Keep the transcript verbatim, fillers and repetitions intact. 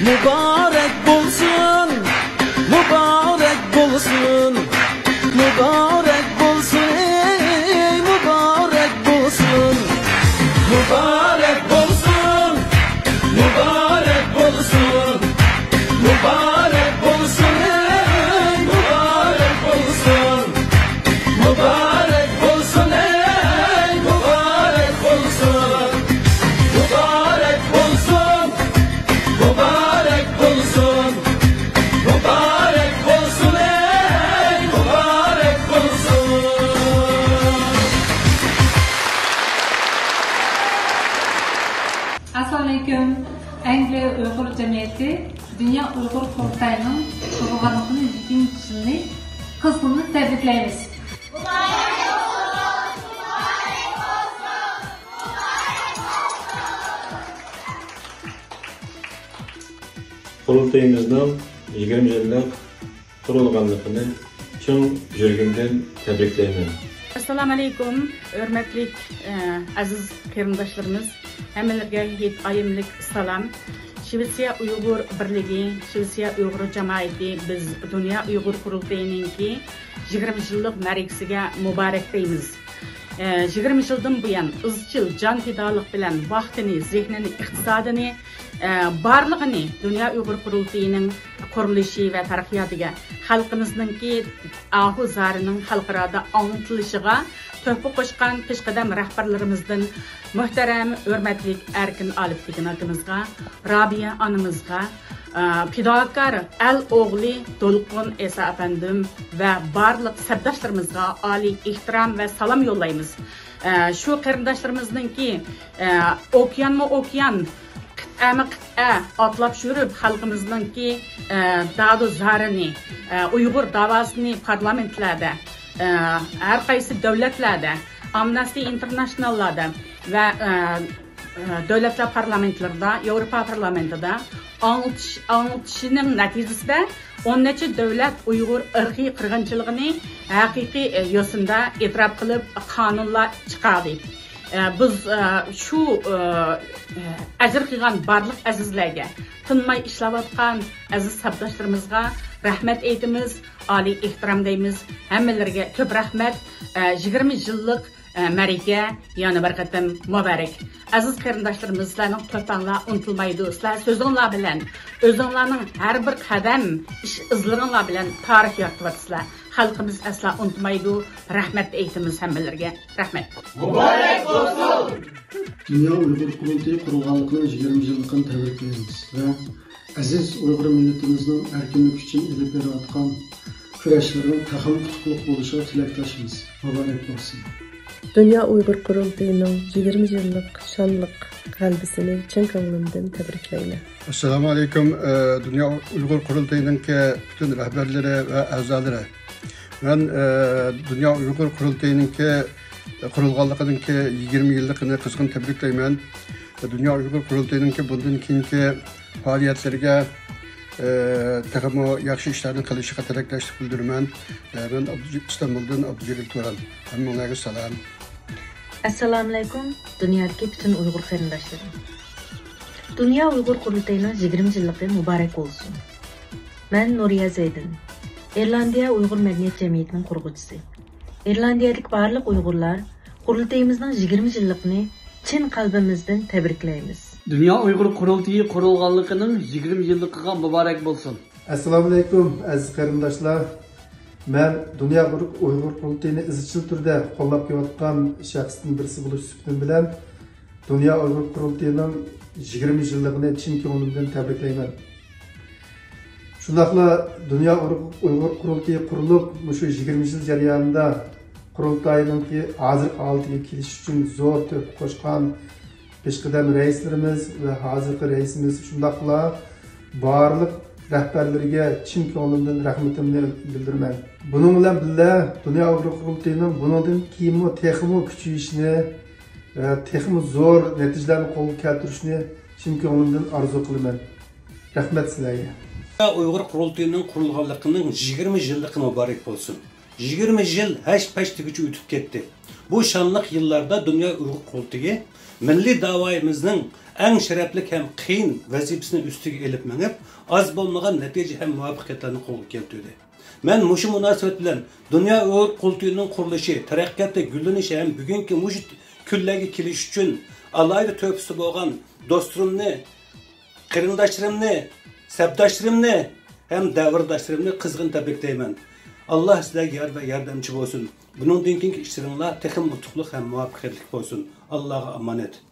مۇبارەك بولسۇن، مۇبارەك بولسۇن، مۇبارەك بولسۇن، ئەي مۇبارەك بولسۇن. مۇبارەك بولسۇن، مۇبارەك بولسۇن، مۇبارەك بولسۇن، ئەي مۇبارەك بولسۇن. مۇبارەك بولسۇن، ئەي مۇبارەك بولسۇن. مۇبارەك بولسۇن، مۇبارەك بولسۇن. مۇبارەك بولسۇن، ئەي مۇبارەك بولسۇن. ئەسسالامۇئەلەيكۇم. ئەنگلىيە ئۇيغۇر جەمئىيىتى دۇنيا ئۇيغۇر قۇرۇلتايىنىڭ قۇرۇلغانلىقىنىڭ يىگىرمىنچى يىلىنى قىزغىن تەبرىكلەيمىز. قۇرۇلتىيىمىزنىڭ يىگىرمە يىللىق قۇرۇلغانلىقىنى چىن يۈرىكىمدىن تەبرىكلەيمەن. ئەسسالامۇئەلەيكۇم، ھۆرمەتلىك، ئە، ئەزىز قېرىنداشلىرىمىز، ھەممىلىرىگە ھېيت ئايىملىك سالام. شىۋېتسىيە ئۇيغۇر بىرلىكى، شىۋېتسىيە ئۇيغۇر جامائىتى، بىز دۇنيا ئۇيغۇر قۇرۇلتىيىنىڭكى يىگىرمە يىللىق مەرىكىسىگە مۇبارەك دەيمىز. ئە، يىگىرمە يىلدىن بۇيان ئىزچىل جان پىدالىق بىلەن ۋاقتىنى، زېھنىنى، ئىقتىسادىنى، ئە، بارلىقىنى دۇنيا ئۇيغۇر قۇرۇلتىيىنىڭ قۇرۇلۇشى ۋە تەرەققىياتىغا، خەلقىمىزنىڭكى ئاھۇ زارىنىڭ خەلقئارادا ئاڭلىتىلىشىغا تۆھپە قوشقان پېشقەدەم رەھبەرلىرىمىزدىن مۆھتەرەم، ھۆرمەتلىك ئەركىن ئالىپتېگىن ئاكىمىزغا، رابىيە ئانىمىزغا، ئە، پىداكار ئەل ئوغلى دولقۇن ئەيسا ئەپەندىم ۋە بارلىق سەپداشلىرىمىزغا ئالىي ئېھتىرام ۋە سالام يوللايمىز. ئە، شۇ قېرىنداشلىرىمىزنىڭكى، ئە، ئوكيانمۇ ئوكيان، قىتئەمۇ قىتئە ئاتلاپ يۈرۈپ، خەلقىمىزنىڭكى، ئە، دادۇ زارىنى، ئە، ئۇيغۇر داۋاسىنى پارلامېنتلاردا، ئە، ھەر قايسى دۆلەتلەردە، ئامنەستى ئىنتېرناشناللاردا ۋە، ئە، ئە، دۆلەتلەر پارلامېنتلىرىدا، ياۋروپا پارلامېنتىدا ئاڭلىتىش، ئاڭلىتىشىنىڭ نەتىجىسىدە ئون نەچچە دۆلەت ئۇيغۇر ئىرقىي قىرغىنچىلىقىنى ھەقىقىي، ئە، يوسۇندا ئېتىراپ قىلىپ، قانۇنلار چىقاردى. ئە، بىز، ئە، شۇ، ئە، ئەجىر قىلغان بارلىق ئەزىزلەرگە، تىنماي ئىشلەۋاتقان ئەزىز سەپداشلىرىمىزغا رەھمەت ئېيتىمىز، ئالىي ئېھتىرام دەيمىز. ھەممىلىرىگە كۆپ رەھمەت. ئە، يىگىرمە يىللىق ئە، مەرىكە يەنە بىر قېتىم مۇبارەك. ئەزىز قېرىنداشلىرىمىز، سىلەرنىڭ تۆھپەڭلار ئۇنتۇلمايدۇ. سىلەر سۆزۈڭلار بىلەن، ئۆزۈڭلارنىڭ ھەر بىر قەدەم ئىش ئىزلىرىڭلار بىلەن تارىخ يارىتىۋاتىسىلەر. خەلقىمىز ئەسلا ئۇنتۇمايدۇ. رەھمەت ئېيتىمىز ھەممىلىرىگە. رەھمەت. مۇبارەك بولسۇن! دۇنيا ئۇيغۇر قۇرۇلتىيى قۇرۇلغانلىقىنىڭ يىگىرمە يىللىقىنى تەبرىكلەيمىز ۋە ئەزىز ئۇيغۇر مىللىتىمىزنىڭ ئەركىنلىك ئۈچۈن ئېلىپ بېرىۋاتقان كۈرەشلىرىنىڭ تېخىمۇ ئۇتۇقلۇق بولۇشىغا تىلەكداشمىز. مۇبارەك بولسۇن! دۇنيا ئۇيغۇر قۇرۇلتىيىنىڭ يىگىرمە يىللىق شانلىق غەلىبىسىنى چىن كۆڭلۈمدىن تەبرىكلەيمەن. ئەسسالامۇ ئەلەيكۇم، ئە، دۇنيا ئۇيغۇر قۇرۇلتىيىنىڭكى پۈتۈن رەھبەرلىرى ۋە ئەزالىرى. مەن، ئە، دۇنيا ئۇيغۇر قۇرۇلتىيىنىڭكى قۇرۇلغانلىقىنىڭكى يىگىرمە يىللىقىنى قىزغىن تەبرىكلەيمەن. دۇنيا ئۇيغۇر قۇرۇلتىيىنىڭكى بۇندىن كېيىنكى پائالىيەتلىرىگە، ئە، تېخىمۇ ياخشى ئىشلارنى قىلىشىغا تىلەكداشلىق بىلدۈرىمەن. ئە، مەن ئابدۇ-، ئىستانبۇلدىن ئابدۇجېلىل تۇران. ھەممىڭلارغا سالام. ئەسسالامۇئەلەيكۇم، دۇنيادىكى پۈتۈن ئۇيغۇر قېرىنداشلىرىم. دۇنيا ئۇيغۇر قۇرۇلتىيىنىڭ يىگىرمە يىللىقى مۇبارەك بولسۇن. مەن نۇرىيا زەيدىن، ئىرلاندىيە ئۇيغۇر مەدەنىيەت جەمئىيىتىنىڭ قۇرغۇچىسى. ئىرلاندىيەدىكى بارلىق ئۇيغۇرلار قۇرۇلتىيىمىزنىڭ يىگىرمە يىللىقىنى چىن قەلبىمىزدىن تەبرىكلەيمىز. دۇنيا ئۇيغۇر قۇرۇلتىيى قۇرۇلغانلىقىنىڭ يىگىرمە يىللىقىغا مۇبارەك بولسۇن! ئەسسالامۇئەلەيكۇم، ئەزىز قېرىنداشلار! مەن دۇنيا ئۇيغۇر قۇرۇلتىيىنى ئىزچىل تۈردە قوللاپ كېلىۋاتقان شەخستىن بىرسى بولۇش سۈپىتىم بىلەن دۇنيا ئۇيغۇر قۇرۇلتىيىنىڭ يىگىرمە يىللىقىنى چىن كۆڭلۈمدىن تەبرىكلەيمەن. شۇنداقلا دۇنيا ئۇيغۇر قۇرۇلتىيى قۇرۇلۇپ، مۇشۇ يىگىرمە يىل جەريانىدا قۇرۇلتاينىڭكى ھازىرقى ھالىتىگە كېلىش ئۈچۈن زور تۆھپە قوشقان پېشقەدەم رەئىسلىرىمىز ۋە ھازىرقى رەئىسىمىز، شۇنداقلا بارلىق رەھبەرلىرىگە چىن كۆڭلۈمدىن رەھمىتىمنى بىلدۈرىمەن. بۇنىڭ بىلەن بىللە، دۇنيا ئۇيغۇر قۇرۇلتىيىنىڭ بۇنىڭدىن كېيىنمۇ تېخىمۇ كۈچىيىشىنى ۋە تېخىمۇ زور نەتىجىلەرنى قولغا كەلتۈرۈشىنى چىن كۆڭلۈمدىن ئارزۇ قىلىمەن. رەھمەت سىلەرگە. ئۇيغۇر قۇرۇلتىيىنىڭ قۇرۇلغانلىقىنىڭ يىگىرمە يىللىقى مۇبارەك بولسۇن. يىگىرمە يىل ھەش-پەش دېگۈچە ئۆتۈپ كەتتى. بۇ شانلىق يىللاردا دۇنيا ئۇيغۇر قۇرۇلتىيى مىللىي داۋايىمىزنىڭ ئەڭ شەرەپلىك ھەم قىيىن ۋەزىپىسىنى ئۈستىگە ئېلىپ مېڭىپ، ئاز بولمىغان نەتىجە ھەم مۇۋەپپەقىيەتلەرنى قولغا كەلتۈردى. مەن مۇشۇ مۇناسىۋەت بىلەن دۇنيا ئۇيغۇر قۇرۇلتىيىنىڭ قۇرۇلۇشى، تەرەققىياتتا گۈللىنىشى ھەم بۈگۈنكى مۇشۇ كۈنلەرگە كېلىشى ئۈچۈن ئالاھىدە تۆھپىسى بولغان دوستلىرىمنى، قېرىنداشلىرىمنى، سەپداشلىرىمنى ھەم دەۋرداشلىرىمنى قىزغىن تەبرىكلەيمەن. ئاللا سىلەرگە يار ۋە ياردەمچى بولسۇن. بۇنىڭدىن كېيىنكى ئىشلىرىڭلار تېخىمۇ ئۇتۇقلۇق ھەم مۇۋەپپەقىيەتلىك بولسۇن. ئاللاغا ئامانەت.